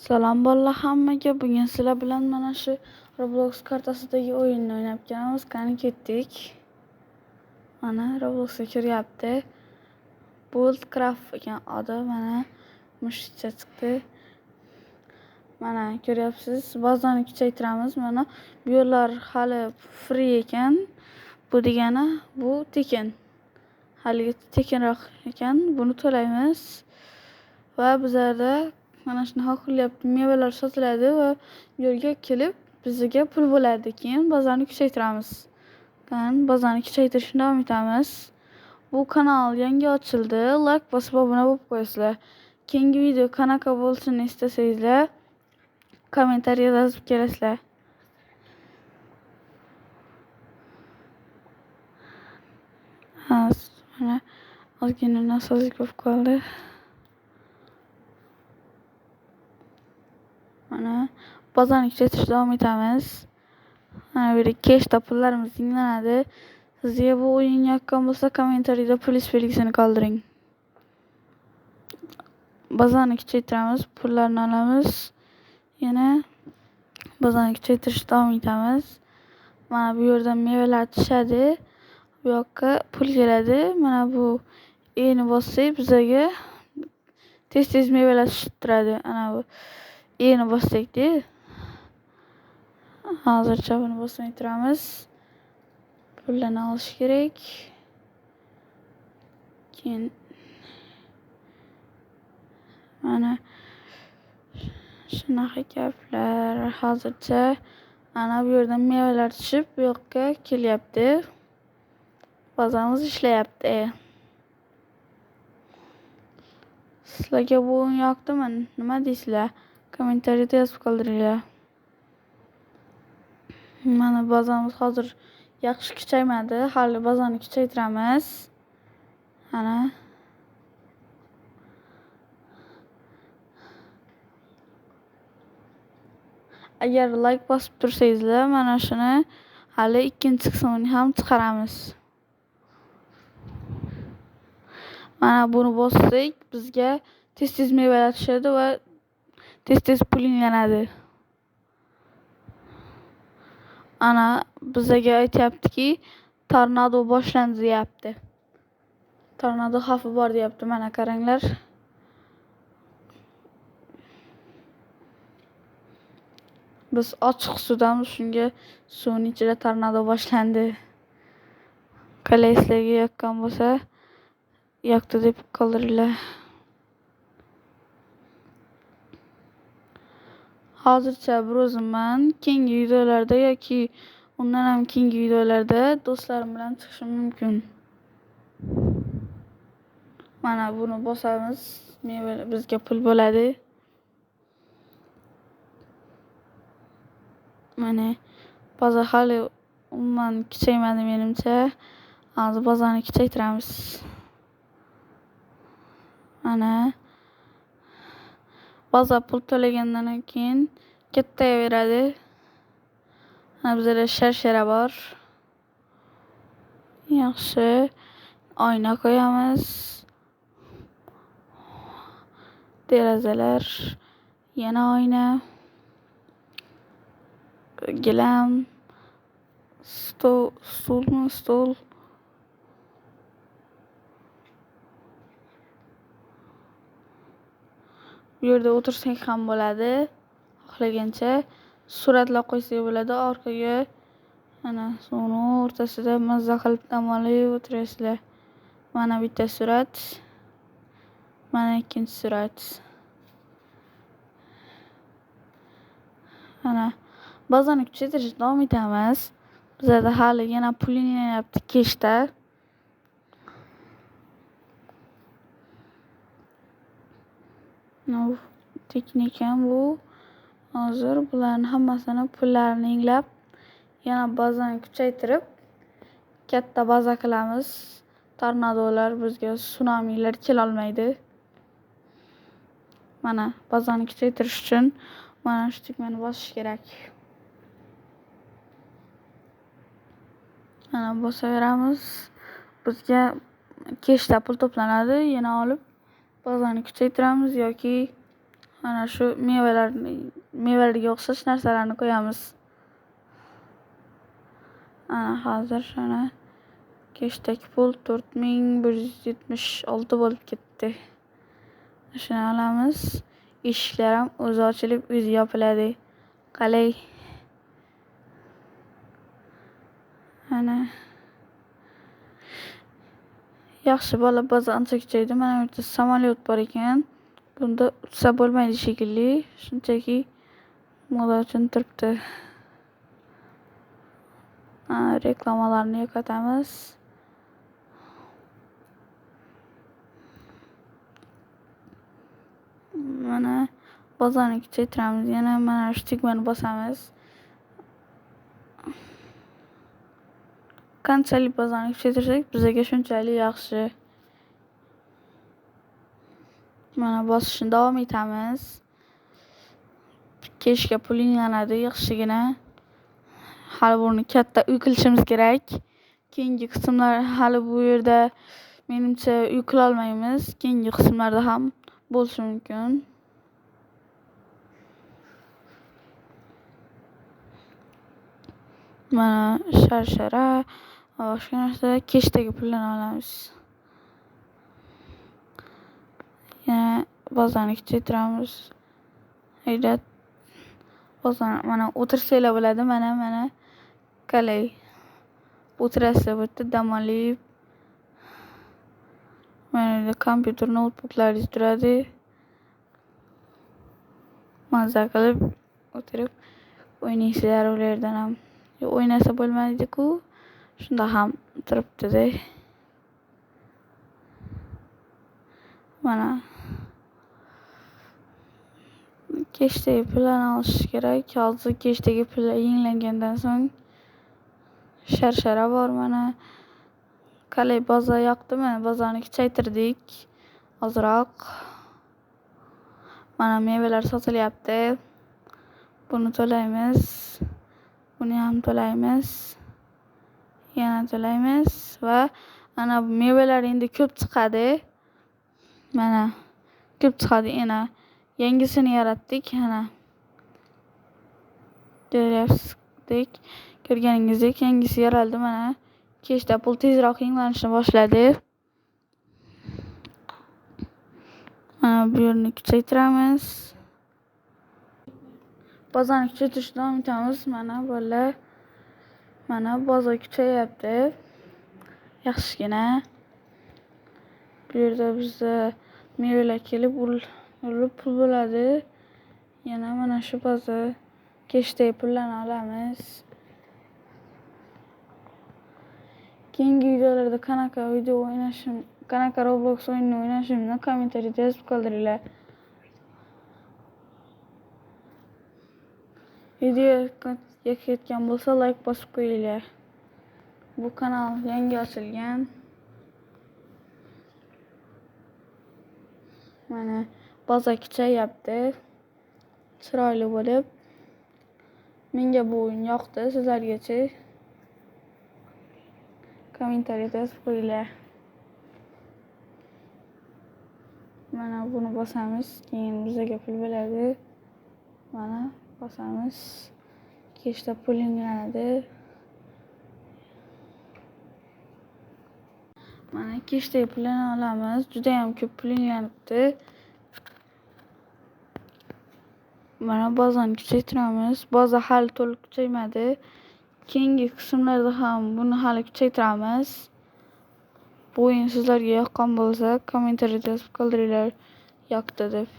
Salom bolalar hammaga. Bugun sizlar bilan mana shu Roblox kartasidagi o'yinni o'ynab kelamiz. Qani ketdik. Mana Robloxga kiryapti. Buildcraft ekan odi, mana mushukcha chiqdi. Mana ko'ryapsiz, bazani kuchaytiramiz. Mana bu yerlar hali free ekan. Bu degani bu tekin. Haligi tekinroq ekan. Buni to'laymiz. Va bizlarda mana shunaqa qilyapti. Mevalar sotiladi va bu yerga kelib bizga pul bo'ladi. Keyin bozorni kuchaytiramiz. Keyin bozorni kuchaytirishni davom etamiz. Bu kanal yangi ochildi. Like bosib obuna bo'lib qo'yasizlar. Keyingi video qanaqa bo'lsin istasangizlar, kommentariyada yozib kelasizlar. Mana ozgina nosozlik bo'lib qoldi. Mana bozorni kuchaytirishda davom etamiz. Mana bu yerda kechda pullarimiz yanglanadi. Sizga bu o'yin yoqqan bo'lsa, kommentariyada plyus belgisini qoldiring. Bazani kuchaytiramiz, pullarni olamiz. Yana bazani kuchaytirishda davom etamiz. Mana bu yerdan mevalar tushadi. Bu yoqqa pul keladi. Mana bu E'ni bossak bizaga tez-tez mevalar tushib turadi. Ana bu E'ni bossak-da. Hozircha buni bosmay turamiz. Pullarni olish kerak. Keyin mana shunaqa gaplar. Hozircha ana bu yerdan mevalar tushib bu yoqqa kelyapti. Bazamiz ishlayapti. Sizlarga bu o'yin yoqdimi? Nima deysizlar? Kommentariyada yozib qoldiringlar. Mana bazamiz hozir yaxshi kuchaymadi. Hali bazani kuchaytiramiz. Mana agar like bosib tursangizlar, mana shuni hali ikkinchi qismini ham chiqaramiz. Mana buni bossak, bizga tez-tez mevalar tushadi va tez-tez pul yanglanadi. Ana bizaga aytyaptiki, tornado boshlandi deyapti. Tornado xavfi bor deyapti. Mana qaranglar. Biz ochiq suvdamiz, shunga suvning ichida tornado boshlandi. Qalay sizlarga yoqqan bo'lsa, yoqdi deb qoldiringlar. Hozircha bir o'zimman. Keyingi videolarda yoki undan ham keyingi videolarda do'stlarim bilan chiqishim mumkin. Mana buni bosamiz, meva bizga pul bo'ladi. Mana bozor hali umuman kuchaymadi menimcha. Hozir bozorni kuchaytiramiz. Mana bozor pul to'lagandan keyin kattayaveradi. Mana bizada sharshara bor. Yaxshi. Oyna qo'yamiz. Derazalar, yana oyna. Gilam, stol, stulmi, stol. Bu yerda o'tirsak ham bo'ladi. Xohlagancha suratlar qo'ysak bo'ladi orqaga. Mana suvni o'rtasida mazza qilib dam olib o'tirasizlar. Mana bitta surat. Mana ikkinchi surat. Mana bazani kuchaytirishda davom etamiz. Bizada hali yana pul yanglanayapti kechda. Tekin ekan bu. Hozir bularni hammasini pullarini yanglab, yana bazani kuchaytirib, katta baza qilamiz. Tornadolar bizga, sunamilar kelolmaydi. Mana bazani kuchaytirish uchun mana shu tugmani bosish kerak. Mana bosaveramiz. Bizga kechda pul to'planadi, yana olib bazani kuchaytiramiz yoki Mana shu mevalarga o'xshash narsalarni qo'yamiz. Ana hozir shuni keshdagi pul 4176 bo'lib ketdi. Shuni olamiz. Eshiklar ham o'zi ochilib, o'zi yopiladi. Qalay? Ana. Yaxshi bola baza ancha kuchaydi. Mana bu yerda samolyot bor ekan. Bunda uchsa bo'lmaydi shekilli. Shunchaki moda uchun turibdi. Reklamalarni yo'qotamiz. Mana bazani kuchaytiramiz. Yana mana shu tugmani bosamiz. Qanchalik bazani kuchaytirsak, bizga shunchalik yaxshi. Mana bosishni davom etamiz. Kechga pul yanglanadi yaxshigina. Hali buni katta uy qilishimiz kerak. Keyingi qismlar hali bu yerda menimcha uy qila olmaymiz. Keyingi qismlarda ham bo'lishi mumkin. Mana sharshara va boshqa narsa keshdagi puldan olamiz. Yana bazani kuchaytiramiz. Hayrat. Bazani mana o'tirsanglar bo'ladi. Mana qalay o'tirasizlar bu yerda dam olib. Mana yerda kompyuter, noutbuklaringiz turadi. Mazza qilib o'tirib o'ynaysizlar u yerdan ham. O'ynasa bo'lmaydi-ku, shunda ham turibdi-da. Mana keshdagi pullarni olish kerak. Hozir keshdagi pullar yangilangandan so'ng sharshara bor mana. Qalay baza yoqdimi? Bazani kuchaytirdik ozroq. Mana mevalar sotilyapti. Buni to'laymiz. Buni ham to'laymiz. Yana to'laymiz va ana bu mevalar endi ko'p chiqadi. Mana ko'p chiqadi yana. Yangisini yaratdik ana. Ko'ryapsizdek, ko'rganingizdek yangisi yaraldi mana. Kechda pul tezroq yangilanishni boshladi. Mana bu yerni kuchaytiramiz. Bazani kuchaytirishni davom etamiz. Mana bolalar, mana baza kuchayyapti. Yaxshigina. Bu yerda bizda mevalar kelib urilib pul bo'ladi. Yana mana shu baza keshdagi pullarni olamiz. Keyingi videolarda qanaqa video o'ynashim, qanaqa Roblox o'yinini o'ynashimni kommentariyada yozib qoldiringlar. Video yoqayotgan bo'lsa like bosib qo'yinglar. Bu kanal yangi ochilgan. Mana baza kuchayyapti. Chiroyli bo'lib. Menga bu o'yin yoqdi, sizlargachi? Kommentariyada yozib qo'yinglar. Mana buni bosamiz, keyin bizga pul bo'ladi. Mana bosamiz. Kechda pul yangilanadi. Mana keshdagi pulni olamiz. Juda ham ko'p pul yangilanibdi. Mana bazani kuchaytiramiz. Baza hali to'liq kuchaymadi. Keyingi qismlarda ham buni hali kuchaytiramiz. Bu o'yin sizlarga yoqqan bo'lsa, kommentariyada yozib qoldiringlar yoqdi deb.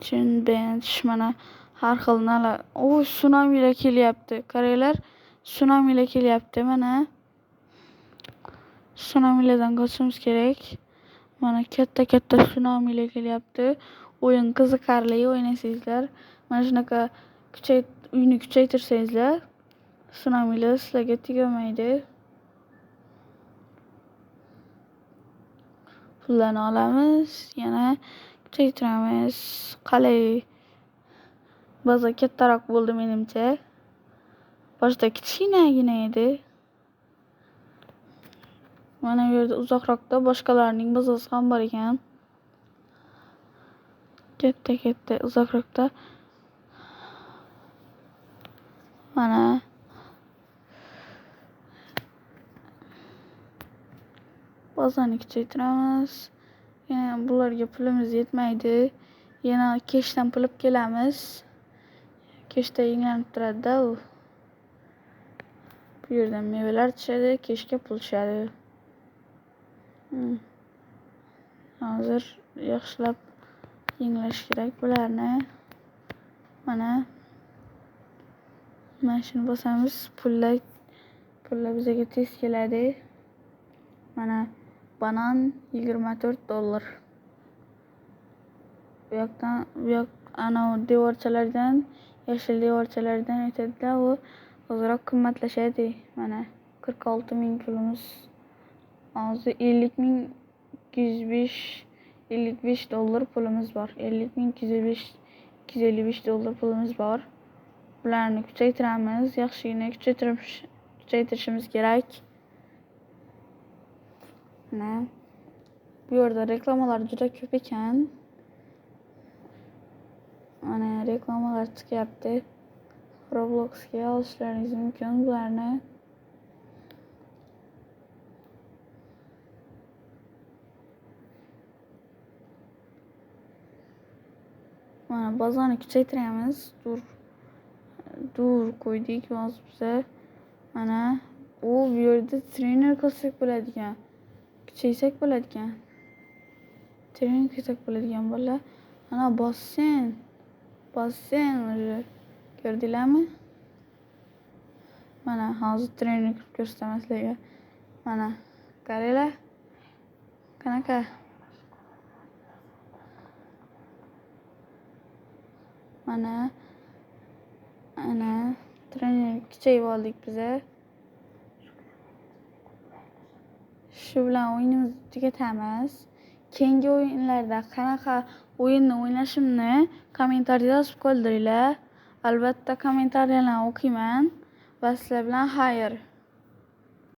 Chin bench mana har xil nala. O, tsunamilar kelyapti. Qaranglar, tsunamilar kelyapti mana. Tsunamilardan qochishimiz kerak. Mana katta-katta tsunamilar kelyapti. O'yin qiziqarli o'ynasangizlar, mana shunaqa uyni kuchaytirsangizlar, tsunamilar sizlarga tegamaydi. Pullarni olamiz, yana kuchaytiramiz. Qalay baza kattaroq bo'ldi menimcha. Boshida kichkinagina edi. Mana bu yerda uzoqroqda boshqalarning bazasi ham bor ekan. Katta-katta uzoqroqda. Mana bazani kuchaytiramiz. Yana bularga pulimiz yetmaydi. Yana kechdan pul olib kelamiz. Kechda yangilanib turadi-da u. Bu yerdan mevalar tushadi, kechga pul tushadi. Hozir yaxshilab yengilash kerak bularni. Mana shuni bosamiz, pullar bizga tez keladi. Mana banan $24. Bu yoqdan bu yoq ana devorchalardan, yashil devorchalardan o'tadi-da, u ozroq qimmatlashadi. Mana 46 ming pulimiz. Hozir 50 205, $55 pulimiz bor. 50 255 pulimiz bor. Bularni kuchaytiramiz, yaxshigina kuchaytirishimiz kerak. Mana bu yerda reklamalar juda ko'p ekan. Mana reklamalar chiqyapti. Robloxga olishlaringiz mumkin bularni. Mana bazani kuchaytiramiz. Dur qo'ydik hozir biza. Mana u bu yerda trener qilsak bo'ladigan. Kuchaysak bo'ladigan. Trener qilsak bo'ladigan bolalar. Mana basseyn. Basseyn уже. Ko'rdinglarmi? Mana hozir trener qilib ko'rsataman sizlarga. Mana qaranglar. Qanaqa? Mana ana trener kuchayib oldik biza. Shu bilan o'yinimizni tugatamiz. Keyingi o'yinlarda qanaqa o'yinni o'ynashimni kommentariyada yozib qoldiringlar. Albatta kommentariyalarni o'qiyman va sizlar bilan xayr.